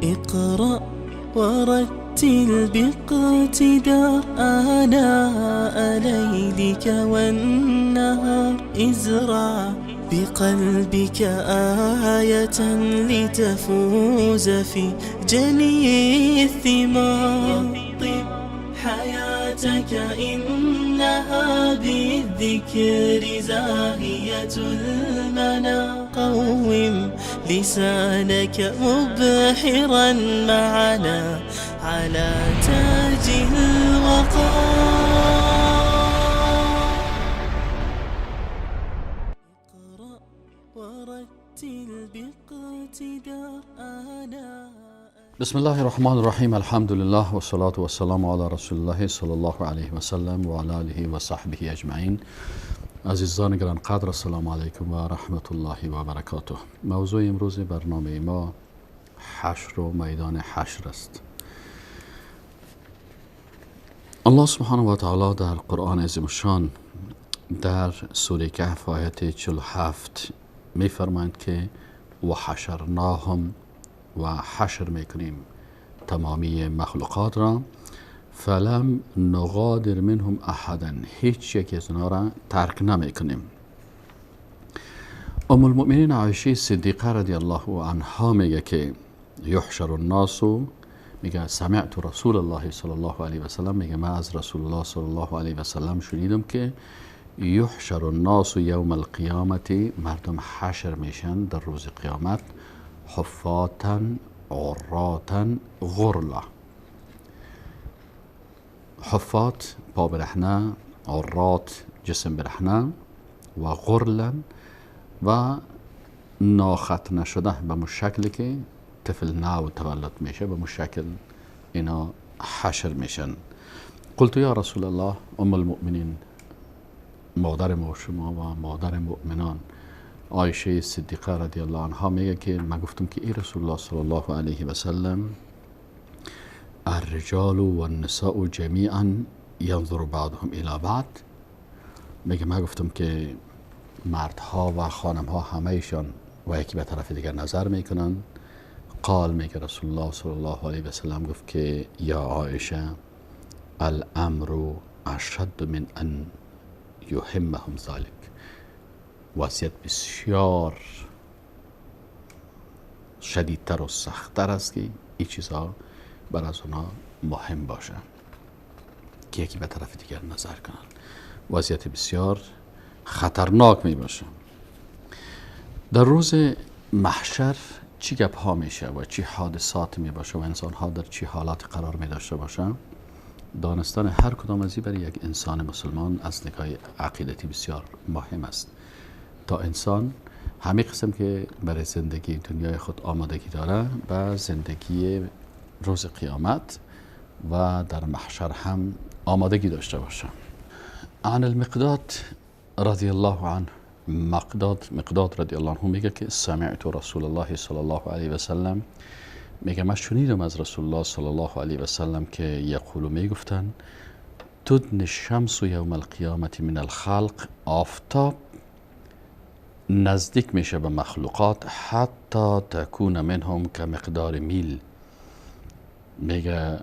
اقرأ ورتل باقتدار آناء ليلك والنهار، ازرع بقلبك آية لتفوز في جني الثمار. طب حياتك إنها بالذكر زاهية المنى، قوم لسانك مبحرا معنا على تاج الوقار. اقرأ ورتل باقتدار آناء. بسم الله الرحمن الرحیم. الحمد لله و صلاة و السلام علی رسول الله صلی الله علیه و سلم و علی آله و صحبه اجمعین. عزیزان گرانقدر، السلام علیکم و رحمت الله و برکاته. موضوع امروز برنامه ما حشر و میدان حشر است. الله سبحانه و تعالی در قرآن عظیم الشان در سوره کهف آیت 47 می فرمایند که و حشرناهم، و حشر میکنیم تمامی مخلوقات را، فلم نغادر منهم احدا، هیچ یکی از آنها را ترک نمیکنیم. ام المؤمنین عایشه صدیقه رضی الله عنها میگه که یحشر الناس، میگه سمعت رسول الله صلی الله علیه و سلم، میگه من از رسول الله صلی الله علیه و سلم شنیدم که یحشر الناس یوم القیامت، مردم حشر میشن در روز قیامت، حفاتا عراتا غرلا. حفات پا برهنه، عرات جسم برهنه، و غرلا و ناخت نشده به مشکلی که طفل نو تولد میشه، به مشکل اینا حشر میشن. قلت یا رسول الله، ام المؤمنین، مادر ما و شما و مادر مؤمنان عایشه صدیقه رضی الله عنها میگه که من گفتم که ای رسول الله صلی الله علیه و سلم، الرجال والنساء جمیعا ینظر بعضهم الی بعض. میگه من گفتم که مردها و خانمها همهشان و یکی به طرف دیگر نظر میکنن. قال، میگه رسول الله صلی الله علیه و سلم گفت که یا عایشه، الامر اشد من ان یهمهم ذلک، وضعیت بسیار شدیدتر و سختتر است که این چیزها بر از اونا مهم باشه که یکی به طرف دیگر نظر کنن. وضعیت بسیار خطرناک می باشه. در روز محشر چی گپ ها میشه و چی حادثات می باشه و انسان ها در چی حالات قرار می داشته باشه، دانستن هر کدام از این برای یک انسان مسلمان از نگاه عقیدتی بسیار مهم است تا انسان همه قسم که برای زندگی دنیای خود آمادگی داره به زندگی روز قیامت و در محشر هم آمادگی داشته باشه. عن المقداد رضی الله عنه، مقداد رضی الله عنه میگه که سمعت رسول الله صلی الله علیه و سلم، میگه من شنیدم از رسول الله صلی الله علیه و سلم که یقول، میگفتن تدن الشمس یوم القیامت من الخلق، آفتاب نزدیک میشه به مخلوقات، حتی تکون منهم که مقدار میل، میگه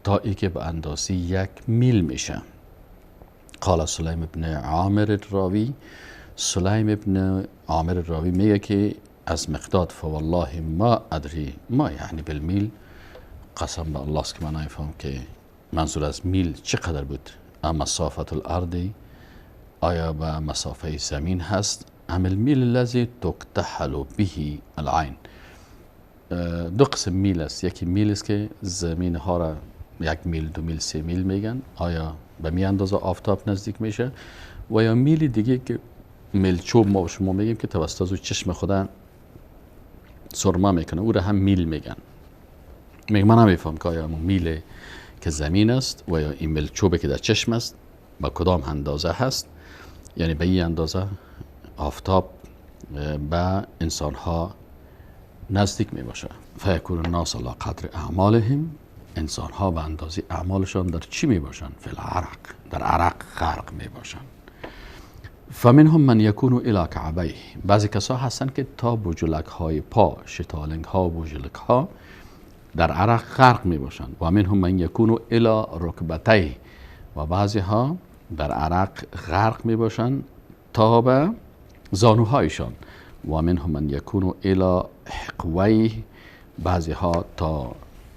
تا ای که به اندازه 1 میل میشه. قال سلیم ابن عامر الراوی، سلیم ابن عامر الراوی میگه که از مقداد فوالله ما ادری ما یعنی بالمیل، قسم به الله است که من نمیفهم که منظور از میل چقدر بود. اما مسافت الارض، آیا به مسافه زمین هست، ام المیل الذی تکتحل به العین. دو قسم میل است، یکی میل است که زمین ها را 1 میل، 2 میل، 3 میل میگن، آیا به می اندازه آفتاب نزدیک میشه، و یا میل دیگه که میل چوب ما و شما میگیم که توسط از چشم خدا سرما میکنه، او را هم میل میگن. میگه من نمیفهم که آیا میل که زمین است و یا این میل چوبه که در چشم است با کدام اندازه هست، یعنی به این اندازه آفتاب به انسان ها نزدیک می باشه. فیکون الناس علی قدر اعمالهم، انسان ها به اندازه اعمالشان در چی می باشن؟ فی العرق، در عرق غرق می باشن. فمنهم من یکون الی کعبیه، بعضی کسا هستن که تا بجلک های پا، شتالنگ ها و بجلک ها در عرق غرق می باشند. و منهم من یکون الی رکبتیه، و بعضی ها در عرق غرق می باشند تا به زانوهایشان. و منهم من یکون الی حقویه، بعضی ها تا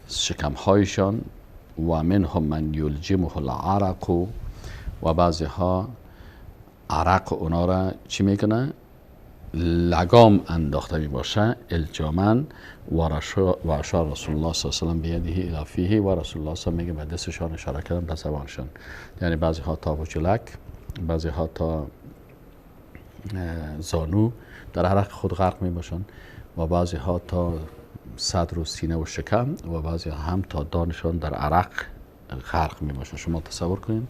شکمهایشان. و منهم من یلجمه العرق، و بعضی ها عرق اونا را چی میکنه؟ لگام انداخته می باشه، الجامن. و اشار رسول الله صلی الله علیه و سلم بیده الی فیه، و رسول الله صلی الله علیه و میگه به دستشان اشاره کردن به زبانشان، یعنی بعضی ها تا بجلک، بعضی ها تا زانو در عرق خود غرق می باشن، و بعضی ها تا صدر و سینه و شکم، و بعضی ها هم تا دانشان در عرق غرق می باشن. شما تصور کنین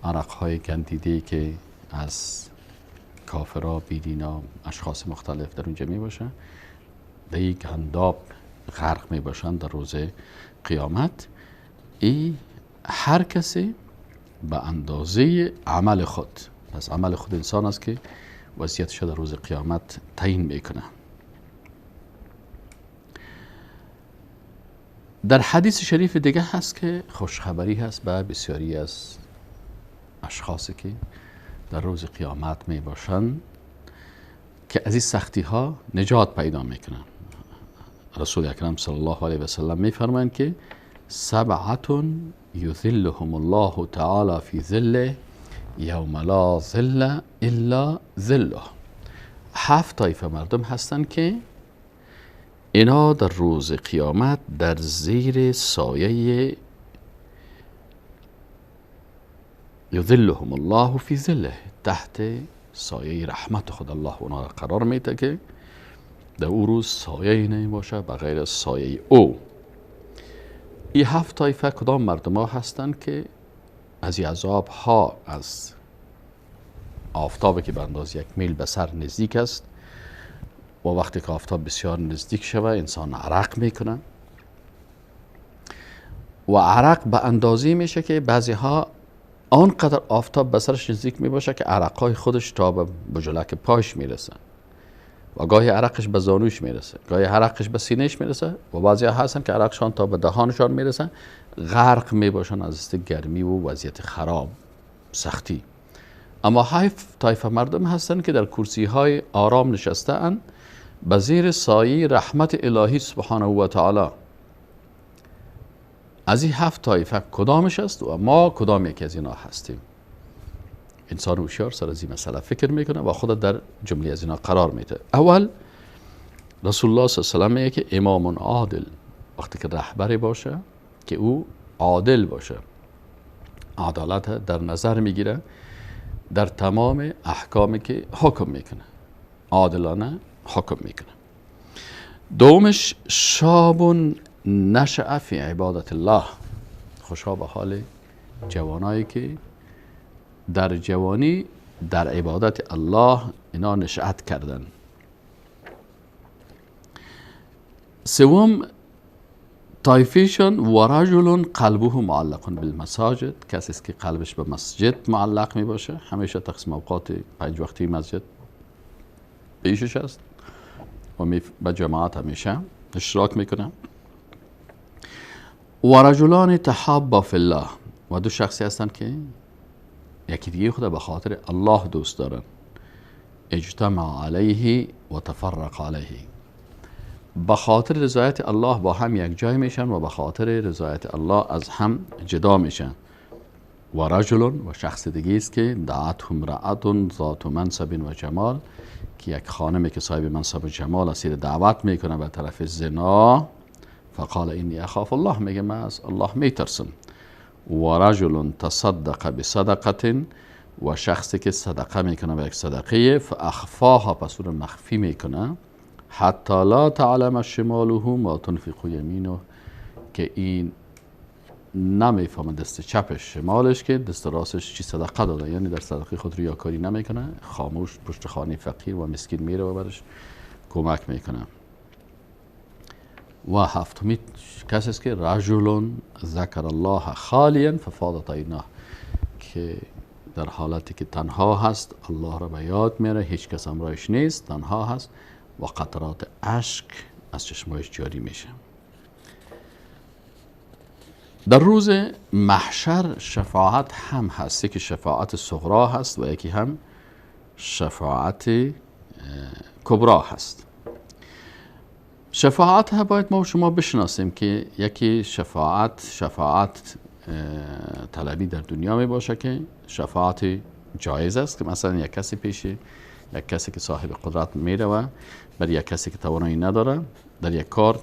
عرق های گندیده که از کافرا، بیدینا، اشخاص مختلف در اونجا می باشن، در یک گنداب غرق می باشن در روز قیامت. ای هر کسی به اندازه عمل خود، پس عمل خود انسان است که وضعیتش در روز قیامت تعیین میکنه. در حدیث شریف دیگه هست که خوشخبری هست به بسیاری از اشخاصی که در روز قیامت می باشند که از این سختی ها نجات پیدا میکنن. رسول اکرم صلی الله علیه و سلم می فرمایند که سبعة یظلهم الله تعالی فی ظله یوم لا ظل الا ظله. 7 طایفه مردم هستند که اینا در روز قیامت در زیر سایه یظلهم الله فی ظله، تحت سایه رحمت خود الله اونا را قرار میده که در او روز سایه نمی باشه بغیر سایه او. این 7 طایفه کدام مردم ها هستند که از این عذاب ها، از آفتاب که به اندازه 1 میل به سر نزدیک است و وقتی که آفتاب بسیار نزدیک شوه انسان عرق میکنه و عرق به اندازه میشه که بعضی ها آنقدر آفتاب به سرش نزدیک میباشه که عرقهای خودش تا به بجلک پاش میرسه و گاهی عرقش به زانوش میرسه، گاهی عرقش به سینهش میرسه و بعضی ها هستن که عرقشان تا به دهانشان میرسه، غرق میباشن از دست گرمی و وضعیت خراب سختی. اما 7 طایفه مردم هستن که در کرسی های آرام نشسته اند به زیر سایه رحمت الهی سبحانه و تعالی. از این 7 طایفه کدامش است و ما کدام یکی از اینا هستیم؟ انسان هوشیار سر از این مسئله فکر میکنه و خود در جمله از اینا قرار میده. اول رسول الله صلی الله علیه و سلم میگه که امام عادل، وقتی که رهبری باشه که او عادل باشه، عدالت در نظر میگیره در تمام احکامی که حکم میکنه، عادلانه حکم میکنه. دومش شاب نشأ فی عبادت الله، خوشا به حال جوانایی که در جوانی در عبادت الله اینا نشأت کردن. سوم طایفیشون و رجل قلبه معلق بالمساجد، کسی است که قلبش به مسجد معلق می باشه، همیشه تقسیم اوقات 5 وقتی مسجد پیشش است و به جماعت همیشه اشتراک میکنه. و رجلان تحابا فی الله، و دو شخصی هستند که یکی دیگه خود به خاطر الله دوست دارن، اجتمع علیه و تفرق علیه، به خاطر رضایت الله با هم یک جای میشن و به خاطر رضایت الله از هم جدا میشن. و رجل، و شخص دیگه است که دعته امرأة ذات منصب و جمال، که یک خانمی که صاحب منصب و جمال است دعوت میکنه به طرف زنا، فقال اینی اخاف الله، میگه من از الله میترسم. و رجل تصدق بصدقه، و شخصی که صدقه میکنه به یک صدقه، فاخفاها، پس اون مخفی میکنه، حتی لا تعلم شماله ما تنفق یمینه، که این نمیفهمه دست چپش شمالش که دست راستش چی صدقه داده، یعنی در صدقه خود ریاکاری نمیکنه، خاموش پشت خانه فقیر و مسکین میره و برش کمک میکنه. و هفتمی کسی است که رجل ذکر الله خالیا ففاضت عیناه، که در حالتی که تنها هست الله را به یاد میاره، هیچ کس همراهش نیست، تنها هست و قطرات اشک از چشمایش جاری میشه. در روز محشر شفاعت هم هست، یکی شفاعت صغرا هست و یکی هم شفاعت کبرا هست. شفاعت ها باید ما شما بشناسیم که یکی شفاعت طلبی در دنیا می باشه که شفاعت جایز است، که مثلا یک کسی پیش یک کسی که صاحب قدرت میره و بر یک کسی که توانایی نداره در یک کار،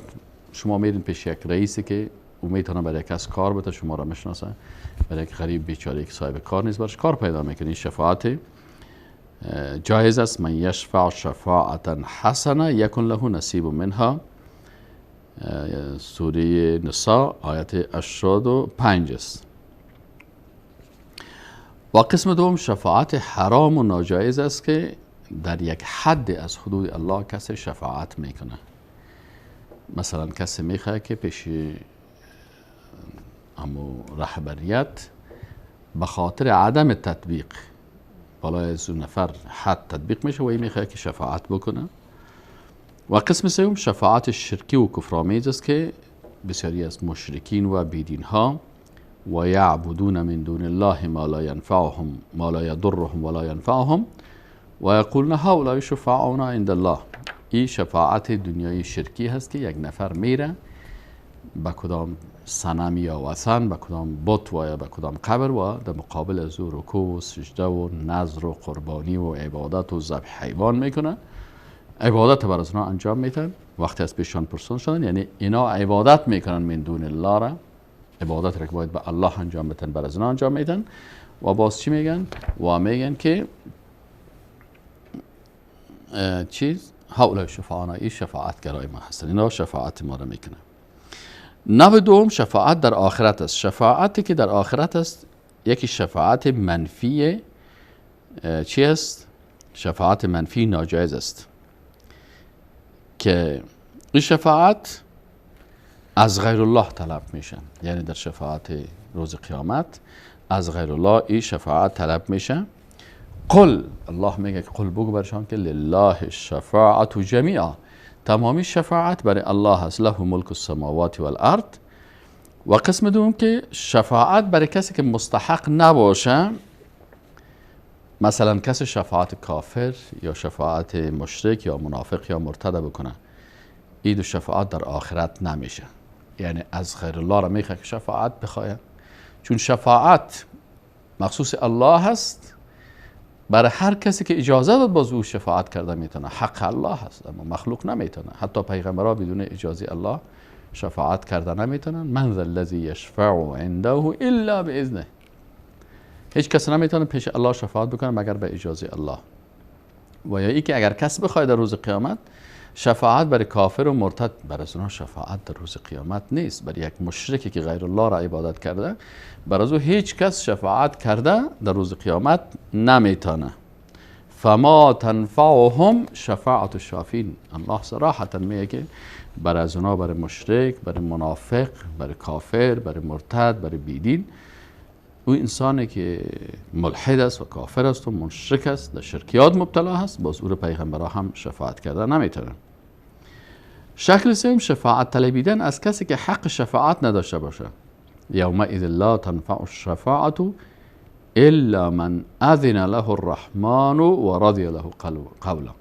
شما میرین پیش یک رئیسی که او میتونه برای یک کس کار بده، شما را میشناسه، برای یک غریب بیچاره که صاحب کار نیست برش کار پیدا میکنه. شفاعت جایز است. من یشفع شفاعتا حسنه یکن له نصیب منها، سوره نساء آیت 85 است. و قسم دوم شفاعت حرام و ناجایز است که در یک حد از حدود الله کسی شفاعت میکنه. مثلا کسی میخواد که پیش امو رهبریت به خاطر عدم تطبیق بالای از اون نفر حد تطبیق میشه و این میخواد که شفاعت بکنه. و قسم سوم شفاعت شرکی و کفرآمیز است که بسیاری از مشرکین و بیدین ها و یعبدون من دون الله ما لا ینفعهم ما لا یضرهم ولا ینفعهم و یقولون هؤلاء شفعاؤنا عند الله. این شفاعت دنیای شرکی هست که یک نفر میره به کدام صنم یا وثن، به کدام بت و یا به کدام قبر و در مقابل از او رکوع و سجده و نذر و قربانی و عبادت و ذبح حیوان میکنه، عبادت بر از اونا انجام میتن. وقتی از پیشان پرسان شدن، یعنی اینا عبادت میکنن من دون الله را، عبادت را که باید به الله انجام بدن بر از اونا انجام میدن. و باز چی میگن؟ و میگن که چیز هؤلاء شفعانا، این شفاعتگرای ما هستن، اینا شفاعت ما را میکنن. نوع دوم شفاعت در آخرت است. شفاعتی که در آخرت است یکی شفاعت منفی چی است؟ شفاعت منفی ناجایز است که این شفاعت از غیر الله طلب میشه، یعنی در شفاعت روز قیامت از غیر الله این شفاعت طلب میشه. قل، الله میگه قل بگو برشان که لله الشفاعت جمیعا، تمامی شفاعت برای الله هست، له ملک السماوات والارض. و قسم دوم که شفاعت برای کسی که مستحق نباشه، مثلا کسی شفاعت کافر یا شفاعت مشرک یا منافق یا مرتد بکنه، این دو شفاعت در آخرت نمیشه، یعنی از غیر الله را میخواد که شفاعت بخواه، چون شفاعت مخصوص الله هست، برای هر کسی که اجازه داد باز او شفاعت کرده میتونه، حق الله هست، اما مخلوق نمیتونه. حتی پیغمبرها بدون اجازه الله شفاعت کرده نمیتونن. من ذا الذی یشفع عنده الا باذنه، هیچ کس نمیتونه پیش الله شفاعت بکنه مگر به اجازه الله. و یا ای که اگر کس بخواد در روز قیامت شفاعت برای کافر و مرتد، برای اونها شفاعت در روز قیامت نیست. برای یک مشرکی که غیر الله را عبادت کرده، برای او هیچ کس شفاعت کرده در روز قیامت نمیتونه. فما تنفعهم شفاعت الشافین، الله صراحتا میگه که برای از اونها، برای مشرک، برای منافق، برای کافر، برای مرتد، برای بیدین، او انسانی که ملحد است و کافر است و مشرک است، در شرکیات مبتلا هست، باز او رو پیغمبرها هم شفاعت کرده نمیتونن. شکل سوم شفاعت طلبیدن از کسی که حق شفاعت نداشته باشه. یومئذ لا تنفع الشفاعت الا من اذن له الرحمن و رضی له قولا.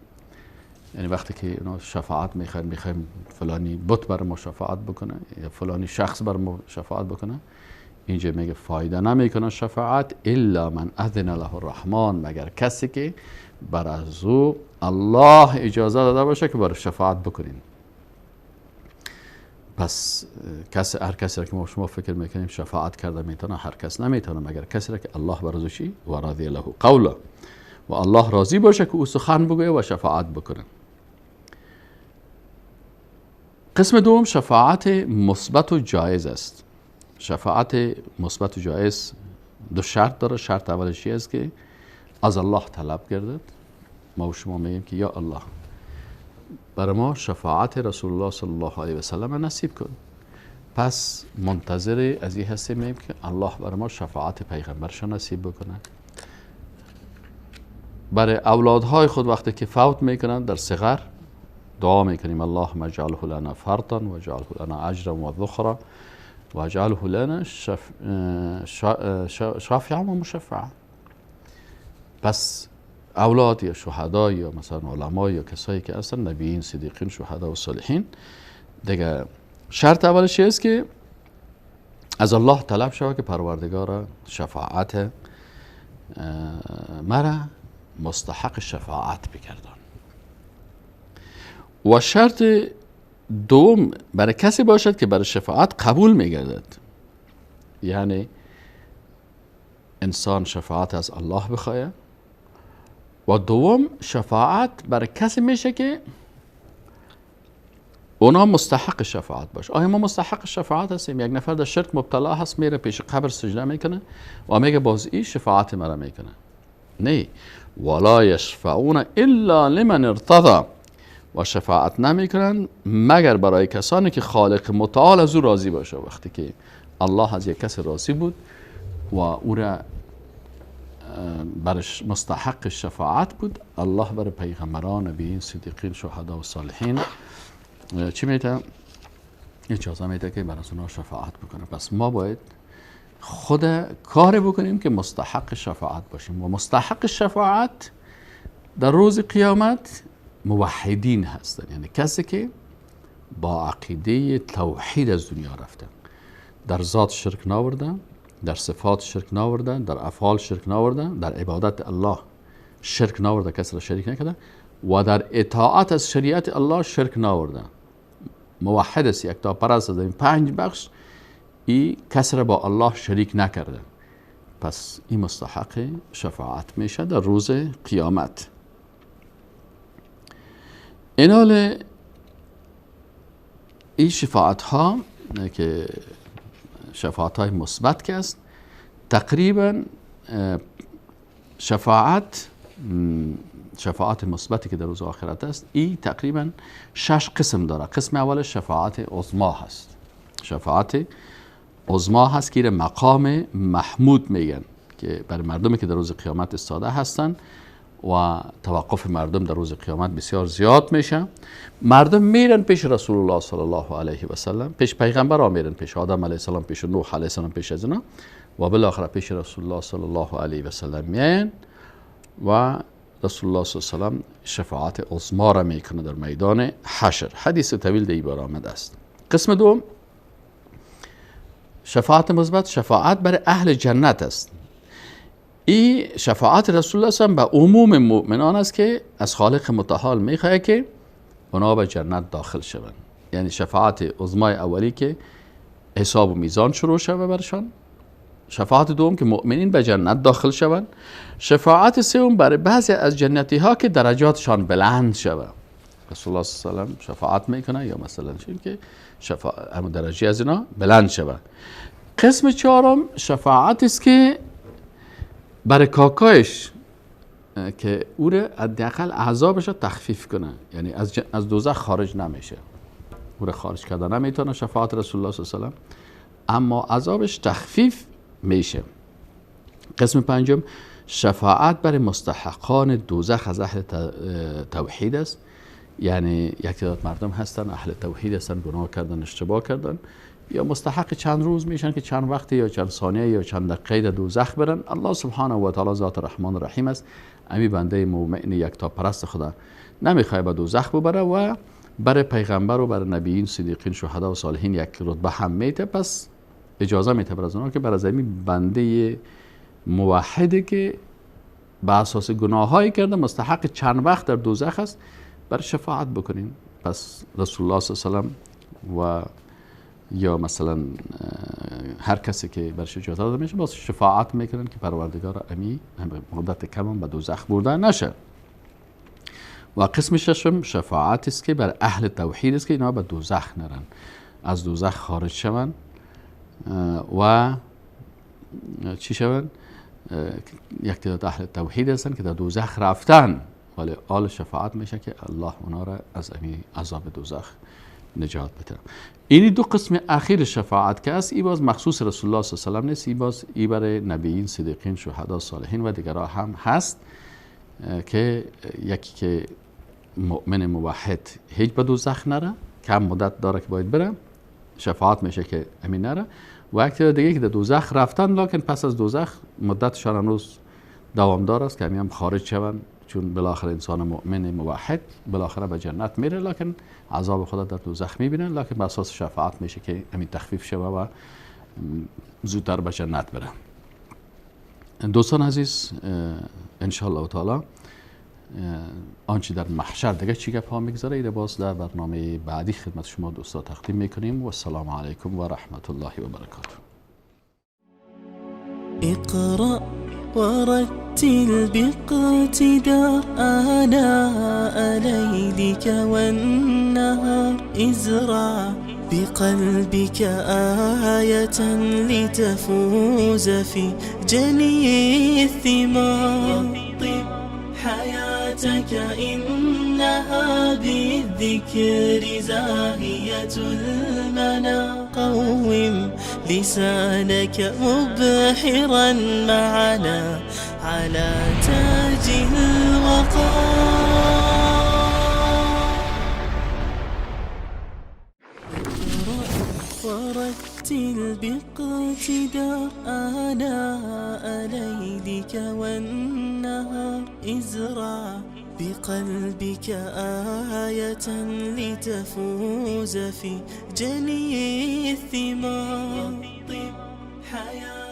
یعنی وقتی که اینا شفاعت میخوایم، میخوایم فلانی بت بر ما شفاعت بکنه یا فلانی شخص بر ما شفاعت بکنه، اینجا میگه فایده نمیکنه شفاعت الا من اذن له الرحمن، مگر کسی که بر از او الله اجازه داده باشه که بر شفاعت بکنین. پس کس، هر کسی را که ما شما فکر میکنیم شفاعت کرده میتونه، هر کس نمیتونه مگر کسی را که الله بر از چی و رضی له قولا، و الله راضی باشه که او سخن بگویه و شفاعت بکنه. قسم دوم شفاعت مثبت و جایز است. شفاعت مثبت و جایز دو شرط داره. شرط اولش است که از الله طلب گردد. ما و شما میگیم که یا الله برای ما شفاعت رسول الله صلی الله علیه و سلم نصیب کن. پس منتظر از این هستیم میگیم که الله برای ما شفاعت پیغمبرش نصیب بکنه. برای اولادهای خود وقتی که فوت میکنن در صغر دعا میکنیم اللهم اجعله لنا فرطا و اجعله لنا اجرا و ذخرا. واجعله لنا شافعا و مشفعا. پس اولاد یا شهدا یا مثلا علما یا کسایی که اصلا نبیین، صدیقین، شهدا و صالحین، دیگه شرط اولش است که از الله طلب شود که پروردگار شفاعت مرا مستحق شفاعت بگردان. و شرط دوم برای کسی باشد که برای شفاعت قبول میگردد، یعنی انسان شفاعت از الله بخواهد. و دوم شفاعت برای کسی میشه که اونا مستحق شفاعت باشه. آیا ما مستحق شفاعت هستیم؟ یک نفر در شرک مبتلا هست، میره پیش قبر سجده میکنه و میگه باز این شفاعت مرا میکنه. نه، ولا یشفعون الا لمن ارتضی، و شفاعت نمیکنن مگر برای کسانی که خالق متعال از او راضی باشه. وقتی که الله از یک کس راضی بود و او را برش مستحق شفاعت بود، الله برای پیغمبران، نبیین، صدیقین، شهدا و صالحین چی میده؟ اجازه میده که برای اونا شفاعت بکنه. پس ما باید خود کار بکنیم که مستحق شفاعت باشیم، و مستحق شفاعت در روز قیامت موحدین هستند، یعنی کسی که با عقیده توحید از دنیا رفته، در ذات شرک ناوردن، در صفات شرک ناوردن، در افعال شرک ناوردن، در عبادت الله شرک ناورده، کسی را شریک نکرده، و در اطاعت از شریعت الله شرک ناوردن. موحد است، یکتا پرست است. در این 5 بخش ای کسی را با الله شریک نکرده، پس این مستحق شفاعت میشه در روز قیامت. اینال این شفاعت ها که شفاعت های مثبت که است، تقریبا شفاعت مثبتی که در روز آخرت است، این تقریبا 6 قسم داره. قسم اول شفاعت عظما هست. شفاعت عظما هست که مقام محمود میگن، که بر مردمی که در روز قیامت استاده هستند و توقف مردم در روز قیامت بسیار زیاد میشه، مردم میرن پیش رسول الله صلی الله علیه و سلم، پیش پیغمبر ها میرن، پیش آدم علیه السلام، پیش نوح علیه السلام، پیش از اینا، و بالاخره پیش رسول الله صلی الله علیه و سلم میان و رسول الله صلی الله علیه و سلم شفاعت عظما را میکنه در میدان حشر. حدیث طویل در این باره آمده است. قسم دوم شفاعت مثبت، شفاعت برای اهل جنت است. این شفاعت رسول الله صلی الله علیه و به عموم مؤمنان است که از خالق متعال میخواد که اونا به جنت داخل شوند. یعنی شفاعت عظمای اولی که حساب و میزان شروع شوه برشان، شفاعت دوم که مؤمنین به جنت داخل شوند، شفاعت سوم برای بعضی از جنتی ها که درجاتشان بلند شوه. رسول الله صلی الله علیه و شفاعت میکنه یا مثلا چیم که همون درجه از اینا بلند شوه. قسم چهارم شفاعت است که برای کاکایش که او را حداقل عذابش را تخفیف کنه، یعنی از دوزخ خارج نمیشه، او را خارج کرده نمیتونه شفاعت رسول الله صلی الله علیه و سلم، اما عذابش تخفیف میشه. قسم پنجم شفاعت برای مستحقان دوزخ از اهل توحید است، یعنی یک تعداد مردم هستن اهل توحید هستن، گناه کردن، اشتباه کردن، یا مستحق چند روز میشن که چند وقت یا چند ثانیه یا چند دقیقه در دوزخ برن. الله سبحانه و تعالی ذات رحمان رحیم است، امی بنده مؤمن یکتا پرست خدا نمیخواد به دوزخ ببره و برای پیغمبر و برای نبیین، صدیقین، شهدا و صالحین یک رتبه هم میته، پس اجازه میته بر از اونها که بر از امی بنده موحده که به اساس گناهایی کرده مستحق چند وقت در دوزخ است برای شفاعت بکنیم. پس رسول الله صلی الله علیه و سلم و یا مثلا هر کسی که برش اجازه داده میشه باز شفاعت میکنن که پروردگار امی مدت کم به دوزخ برده نشه. و قسم ششم شفاعت است که بر اهل توحید است که اینا به دوزخ نرن، از دوزخ خارج شون و چی شون؟ یک تعداد اهل توحید هستن که در دوزخ رفتن، ولی آل شفاعت میشه که الله اونا را از امی عذاب دوزخ نجات بده. این دو قسم اخیر شفاعت که است، ای باز مخصوص رسول الله صلی الله علیه و سلم نیست، ای باز ای برای نبیین، صدیقین، شهدا، صالحین و دیگران هم هست که یکی که مؤمن موحد هیچ به دوزخ نره، کم مدت داره که باید بره، شفاعت میشه که امین نره. و یک تعداد دیگه که در دوزخ رفتن، لکن پس از دوزخ مدتشان هنوز دوامدار است که همین هم خارج شوند، چون بالاخره انسان مؤمن موحد بالاخره به جنت میره، لکن عذاب خدا در دوزخ میبینن، لکن به اساس شفاعت میشه که همین تخفیف شوه و زودتر به جنت بره. دوستان عزیز، ان شاء الله تعالی آنچه در محشر دیگه چی گپ ها میگذره ایره باز در برنامه بعدی خدمت شما دوستا تقدیم میکنیم. و السلام علیکم و رحمت الله و برکاته. اقرأ ورتل باقتدار آناء ليلك والنهار، ازرع بقلبك آية لتفوز في جني الثمار. رطب حياتك إنها بالذكر زاهية المنى، قوم لسانك مبحرا معنا على تاج الوقار. ورتل باقتدار آناء ليلك والنهار، ازرع بقلبك آية لتفوز في جني الثمار. حياة